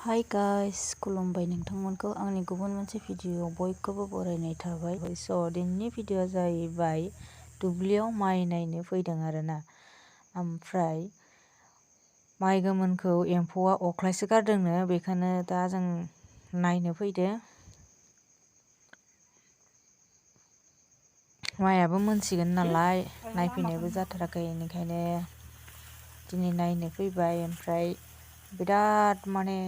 Hi guys, खुलुमबाय नोंथांमोनखौ आंनि गुबुन मोनसे भिडिअआव बयखौबो बरायनाय थाबाय। दिनैनि भिडिअआ जाहैबाय दुब्लियाव माइ नायनो फैदों आरोना। ओमफ्राय माइ गोमोनखौ एम्फौआ अख्लायसो गारदोंनो, बेखौनो दा जों नायनो फैदो। माइआबो मोनसिगोन नालाय, नायफैनायबो जाथाराखै, बेनिखायनो दिनै नायनो फैबाय। ओमफ्राय बिराद माने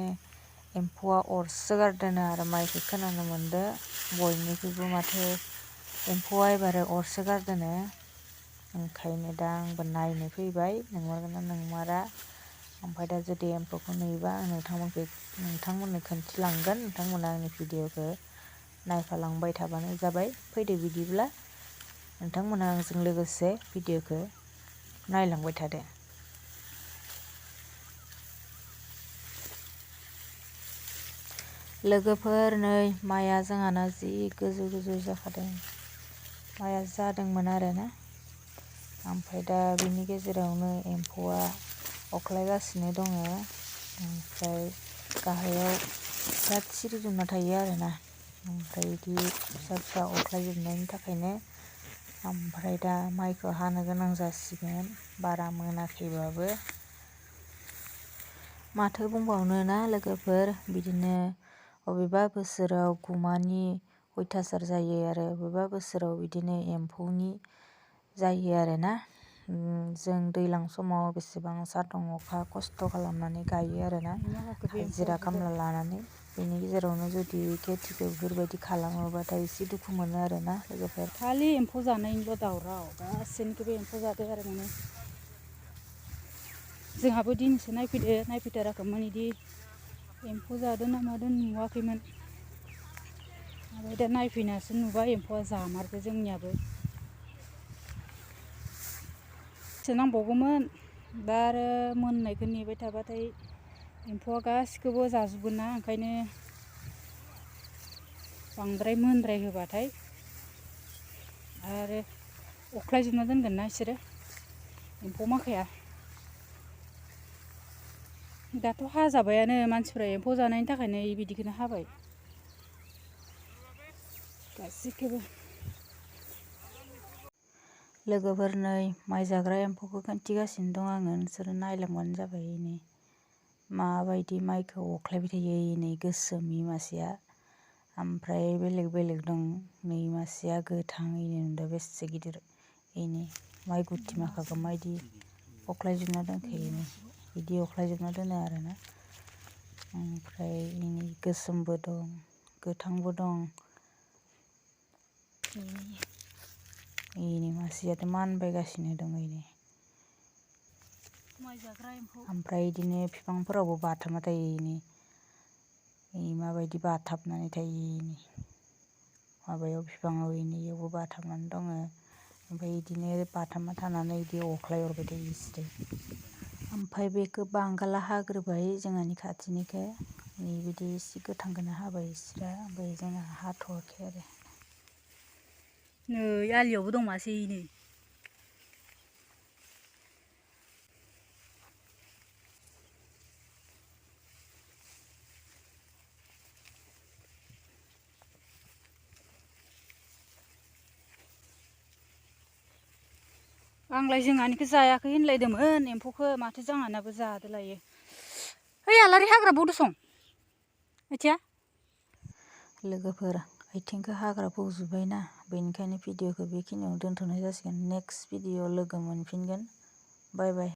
एम्फौआ अरसो गारदोंनो आरो माइखौ खोनानो मोनदो बयनिख्रुइबो माथो एम्फौआ एबारो अरसो गारदोंनो। ओंखायनो दा आंबो नायनो फैबाय, नंमारगोना नंमारा। ओमफ्राय दा जुदि एम्फौखौ नुयोबा आं नोंथांमोननो खोन्थिलांगोन। नोंथांमोना आंनि भिडिअखौ नायफालांबाय थाबानो जाबाय। फैदो बिदिब्ला नोंथांमोना आंजों लोगोसे भिडिअखौ नायलांबाय थादो। लोगोफोर, नै माइआ जोंहाना जि गोजौ गोजौ जाखादों। माइआ जादोंमोन आरोना, ओमफ्राय दा बिनि गेजेरावनो एम्फौआ अख्लायगासिनो दङ। ओमफ्राय गाहायाव बिराद सिरि जोबना थायो आरोना। ओमफ्राय बिदि फिसा फिसा अख्लायजोबनायनि थाखायनो ओमफ्राय दा माइखौ हानो गोनां जासिगोन, बारा मोनाखैबाबो। माथो बुंबावनो ना लोगोफोर, बिदिनो बबेबा बोसोराव गुमानि अयथासार जायो आरो बबेबा बोसोराव बिदिनो एम्फौनि जायो आरोना। जों दैज्लां समाव बेसेबां सान्दुं अखा खस्थ' खालामनानै गायो आरोना, हाजिरा खामला लानानै। बेनि गेजेरावनो जुदि खेथिखौ बेफोरबायदि खालामोबाथाय एसे दुखु मोनो आरोना लोगोफोर। खालि एम्फौ जानायनिल' दावराव, गासैनिखौबो एम्फौ जादो आरो माने। जोंहाबो दिनैसो नायफैथाराखैमोन, बिदि एम्फौ जादों ना मादों नुवाखैमोन। ओमफ्राय दा नायफैनासो नुबाय एम्फौआ जामारदो जोंनियाबो। नांबावगौमोन, दा आरो मोननायखौ नेबाय थाबाथाय एम्फौआ गासिखौबो जाजोबगोन ना, ओंखायनो बांद्राय मोनद्राय होबाथाय आरो अख्लायजोबना दोनगोन ना बिसोरो एम्फौ माखाया। दाथ' हाजाबायानो, मानसिफ्रा एम्फौ जानायनि थाखायनो बिदिखौनो हाबाय गासिखौबो। लोगोफोर, नै माइ जाग्रा एम्फौखौ खोन्थिगासिनो दं आङो, नोंसोरो नायलांबानो जाबाय। नै माबायदि माइखौ अख्लायबाय थायो, नै गोसोम मासेया। ओमफ्राय बेलेग बेलेग दं, नै मासेया गोथाङैनो नुदों बेसे गिदिर। इनि माइ गुथि माखाखौ मायदि अख्लायजोबना दोनखायो, बिदि अख्लायजोबना दोनो आरोना। ओमफ्राय इनि गोसोमबो दं, गोथांबो दं। इनि मासेयाथ' मानबायगासिनो दं इनि। माइ जाग्रा एम्फौ। ओमफ्राय बिदिनो बिफांफोरावबो बाथाबना थायो इनि माबायदि बाथाबनानै थायो इनि माबायाव बिफाङाव, इनियावबो बाथाबनानै दङ। ओमफ्राय बिदिनो बाथाबना थानानै बिदि अख्लायहरबाय थायो बिसोरो। ओमफ्राय बेखौ बांगाला हाग्रोबाय, जोंहानि खाथिनिखौ। बिदि एसे गोथांखौनो हाबाय बिसोरो, ओमफ्राय जोंहा हाथ'वाखै आरो। नै आलियावबो दं मासे इनै। आंलाय जोंहानिखौ जायाखै होनलायदोंमोन एम्फौखौ, माथो जोंहानाबो जादो लायो। ओइ आलारि हाग्रा बौदो सं आथिया। लोगोफोर, आथिंखौ हाग्रा बौजोब्बायना, बेनिखायनो भिडिअखौ बेखिनियाव दोनथ'नाय जासिगोन। नेक्स्ट भिडिअ लोगो मोनफिनगोन। बाय बाय।